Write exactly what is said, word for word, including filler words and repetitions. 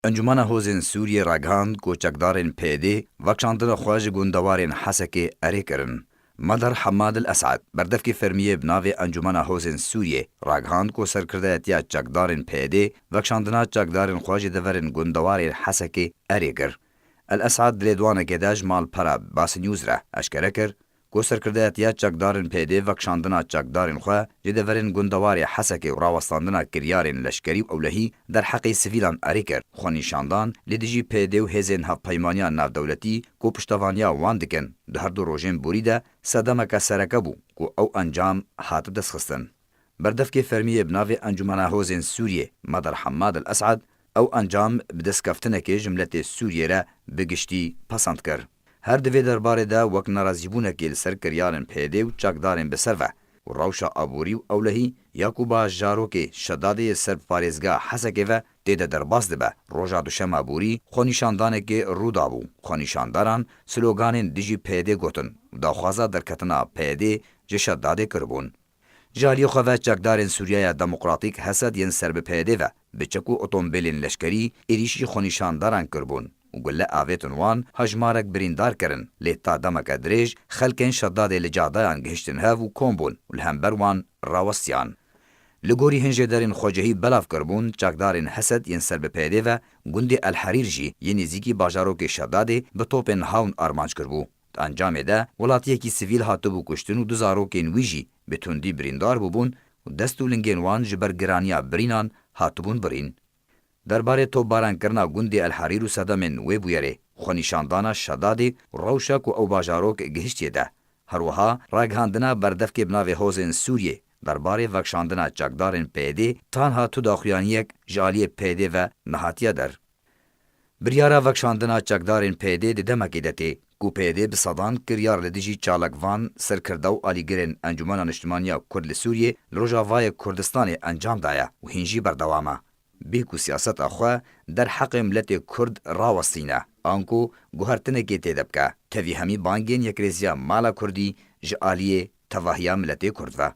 Encûmena Hozên Sûriyê ragihand ku çekdarên P Y D vekişandina xwe ji gundewarên Hesekê erê kirin. Madar Hemad El Esad, berdevkê fermî yê bi navê Encûmena Hozên Sûriyê, ragihand ku serkirdayetiya çekdarên P Y D vekişandina çekdarên xwe ji deverên gundewarên Hesekê erê kir. El Esad di lêdwanekê de ji Malpera Bas News re eşkere kir, ku serkirdayetiya çekdarên P Y D vekişandina çekdarên xwe ji deverên gundewarê Hesekê û rawestandina kiryarên leşkerî û ewlehî derheqê sivîlan erê kir. Xwenîşandan li dijî P Y D û hêzên hevpeymaniya navdewletî ku piştevaniya wan dikin, di her du rojên borî de sedemeke sereke bû ku ew encam hat destxistin. Berdevkê fermî yê bi navê Encûmena Hozên Sûriyê, Madar Hemad El Esad, ew encam bi destkeftinekê ji miletê Sûriyê re bi giştî pesend kir. Her di vê derbarê de wek nerazîbûnekê li ser kiryarên P Y D û çekdarên bi ser ve û rewşa aborî û ewlehî ya ku bajarokê Şedadê yê ser bi parêzgeha Hesekê ve tê de derbas dibe, roja duşema borî xwenîşandanekê rû dabû. Xwenîşandaran sloganên dijî P Y D gotin û daxwaza derketina P Y D ji Şedadê kiribûn. Ji aliyê xwe ve çekdarên Sûriyeya Demokratîk Hesed yên ser bi P Y D ve bi çek û otomobîlên leşkerî êrîşî xwenîşandaran kiribûn û gule avêtin wan, hejmarek birîndar kirin, lê ta demeke dirêj xelkên Şedadê li cadayan gihiştin hev û kom bûn û li hember wan rawestiyan. Li gorî hin jêderên xwecihî belav kiribûn, çekdarên Hesed yên ser bi P Y D ve gundê El Herîr jî yê nêzîkî bajarokê Şedadê bi topên hawn armanc kiribû. Di encamê de welatiyekî sivîl hatibû kuştin û du zarokên wî jî bi tundî birîndar bûbûn û dest û lingên wan ji ber giraniya birînan hatibûn birîn. Derbarê topbarankirina gundê El Herîr û sedemên wê bûyerê, xwenîşandana Şedadê û rewşa ku ew bajarok gihiştiye de, her wiha ragihandina berdevkê bi navê Hozên Sûriyê derbarê vekişandina çekdarên P Y D tanha tu daxuyaniyek ji aliyê P Y D ve nehatiye der. Biryara vekişandina çekdarên P Y D di demekê de tê ku P Y D bi sedan kiryar li dijî çalakvan, serkirde û alîgirên Encûmena Niştimaniya Kurd li Sûriyê li Rojavayê Kurdistanê encam daye û hîn jî berdewam e. Bê ku siyaseta xwe derheqê miletê Kurd rawestîne, anku guhertinekê tê de bike, tevî hemî bangên yekrêziya mala Kurdî ji aliyê tevahiya miletê Kurd ve.